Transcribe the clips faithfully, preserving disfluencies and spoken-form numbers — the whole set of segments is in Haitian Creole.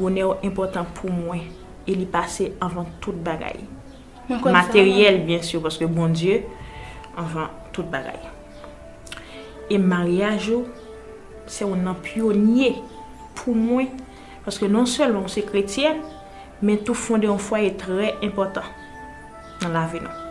Bonè w enpòtan pou mwen, e li pase anvan tout bagay. Mwen konn sa, materyèl, byen si, paske Bondye anvan tout bagay. E maryaj ou, se youn nan pyonye pou mwen, paske non sèlman ou se kretyèn, men tou fonde yon fwaye trè enpòtan nan lavi nou.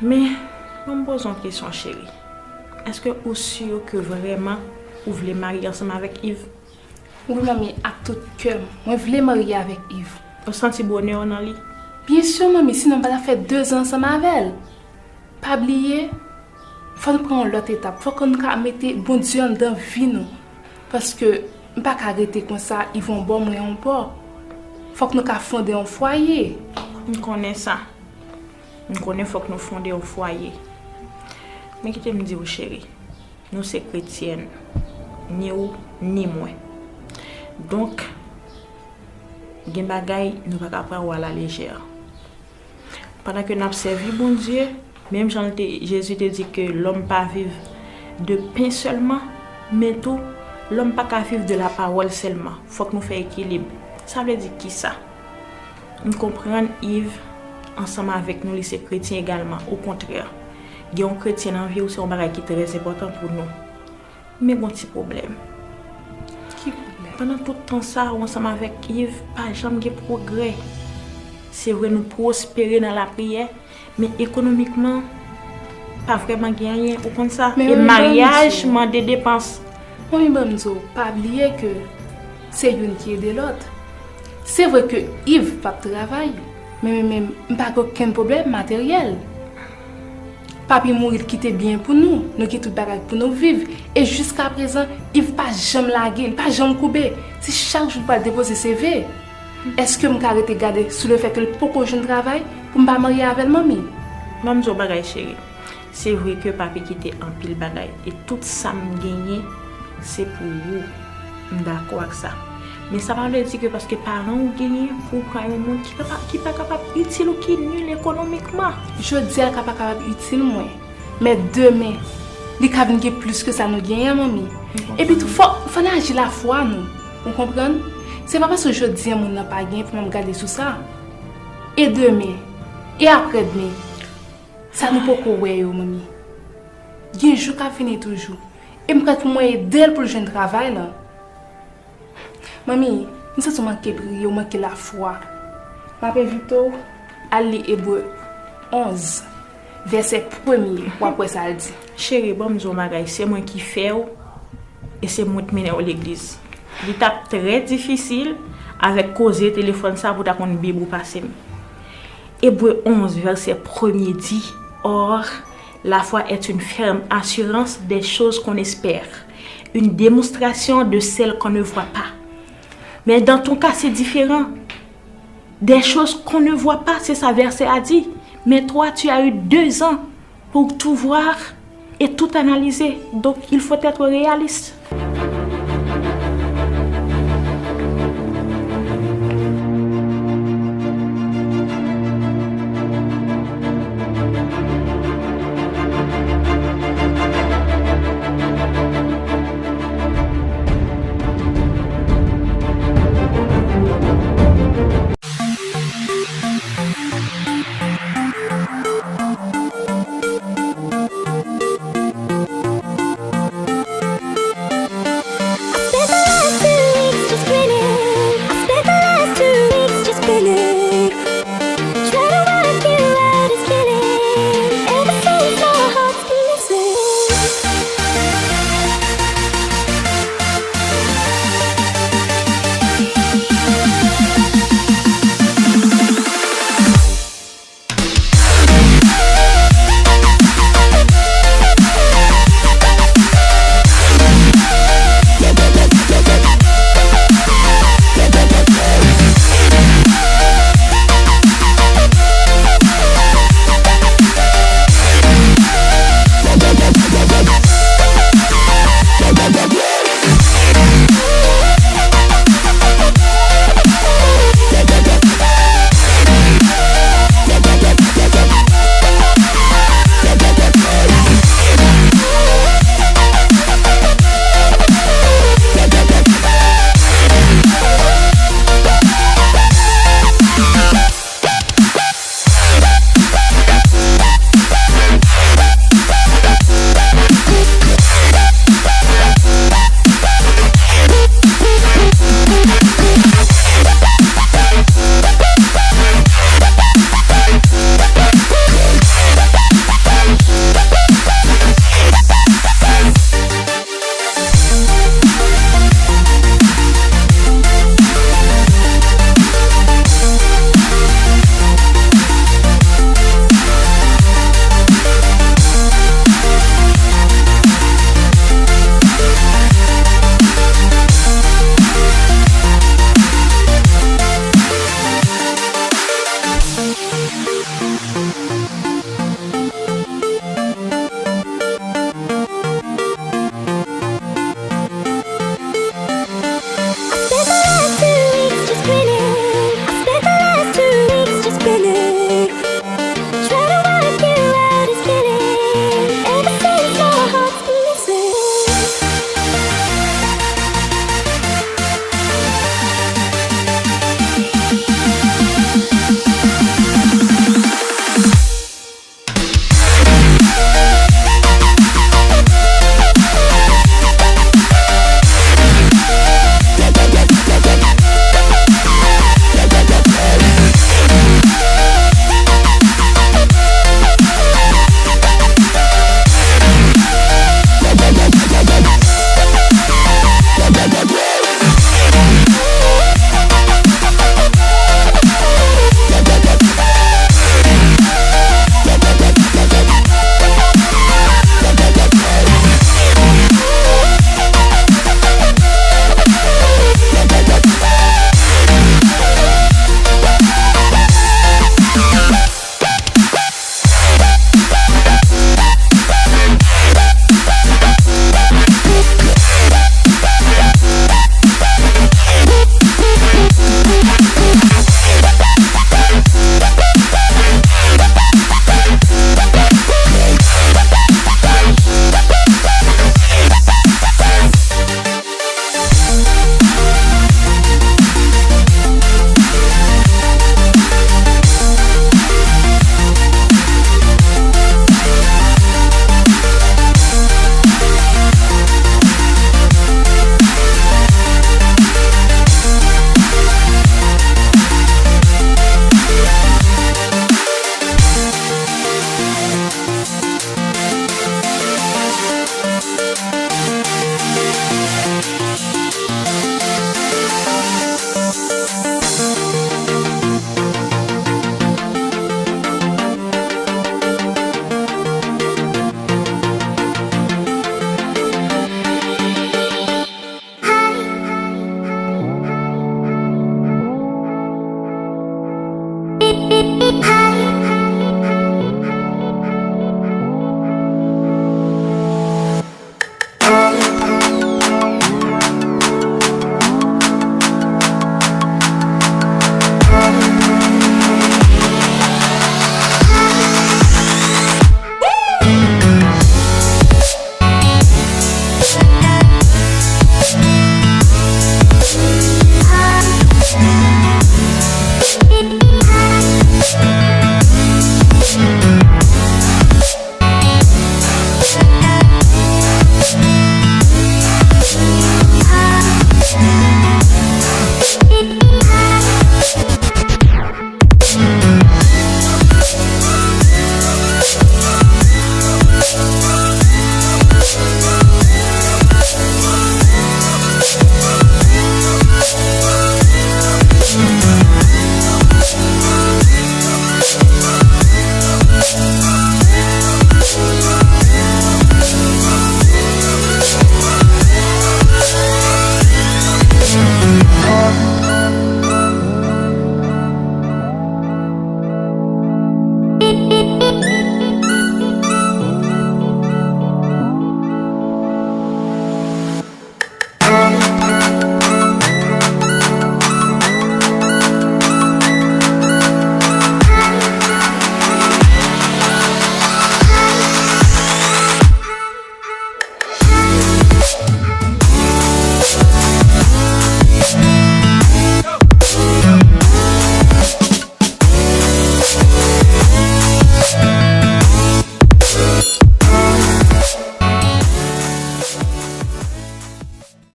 Men, ban m poze yon kesyon, cheri. Èske ou si ke vrèman ou vle marye ansanm avèk Yves? Wi, manmi, ak tout kè m. Mwen vle marye avèk Yves. Ou santi bonè w nan li? Byen si, manmi, sinon m pa t ap fè dezan ansanm avè l. Pa bliye, fò nou pran yon lòt etap. Fòk nou ka mete Bondye anndan vi nou. Paske m pa ka rete konsa, Yves yon bò, mwen yon bò. Fòk nou ka fonde yon fwaye. M konnen sa. M konnen fòk nou fonde yon fwaye. Men kite m di w, cheri, nou se kretyèn, ni ou, ni mwen. Donk, gen bagay nou pa ka pran yo alalejè. Pandan ke n ap sèvi Bondye, menm jan l te, Jezi te di ke lòm pa viv de pen sèlman, men tou, lòm pa ka viv de la pawòl sèlman. Fòk nou fè ekilib. Sa vle di kisa? M konprann Yves ansanm avèk nou, li se kretyen egalman. Okontrè, gen yon kretyen nan vi w, se yon bagay ki trè enpòtan pou nou. Men gon ti pwoblèm. Ki pwoblèm? Pandan tout tan sa, ou ansanm avèk Yves, pa janm gen pwogrè. Se vre, nou pwospere nan lapriyè, men ekonomikman, pa vrèman gen anyen, ou konn sa? Men e wi, ban m di w. E maryaj mande depans. Wi, ban m di w, pa bliye ke se youn ki ede lòt. Se vre ke Yves p ap travay, men mwen menm, m pa gen okenn pwoblèm materyèl. Papi mouri, li kite byen pou nou. Nou gen tout bagay pou nou viv. E jiskaprezan, Yves pa janm lage, li pa janm koube. Se chak jou li pral depoze C V. Èske m ka rete gade sou lefèt ke l poko jwenn travay pou m pa marye avè l, manmi? Ban m di w bagay, cheri. Se vre ke papi kite anpil bagay, e tout sa m genyen, se pou ou. M dakò ak sa. Men sa pa vle di ke paske paran w genyen, pou w pran yon moun ki kapa-, ki pa kapab itil ou, ki nil ekonomikman. Jodi a, l ka pa kapab itil mwen. Men demen, li ka vin gen plis ke sa nou genyen an, manmi. M konprann. Epi tou, fò, fò n aji lafwa nou. Ou konprann? Se pa paske jodi a moun nan pa gen pou m ap gade sou sa. E demen, e aprèdemen, sa nou poko wè yo, manmi. Gen jou k ap vini toujou. E m prèt pou mwen ede l pou l jwenn travay lan. Manmi, m santi w manke priye, w manke lafwa. M ap envite w al li Ebre onz, vèsè premye, w ap wè sa l di. Cheri, ban m di w yon bagay, se mwen ki fè w, e se mwen k mennen w legliz. Li t ap trè difisil avèk koze telefòn sa pou w ta konn Bib ou pase m. Ebre onz, vèsè premye di, Or, la foi est une ferme assurance des choses qu'on espère, une démonstration de celles qu'on ne voit pas. Mais dans ton cas, c'est différent. Des choses qu'on ne voit pas, c'est ça, verset a dit. Mais toi, tu as eu deux ans pour tout voir et tout analyser. Donc, il faut être réaliste.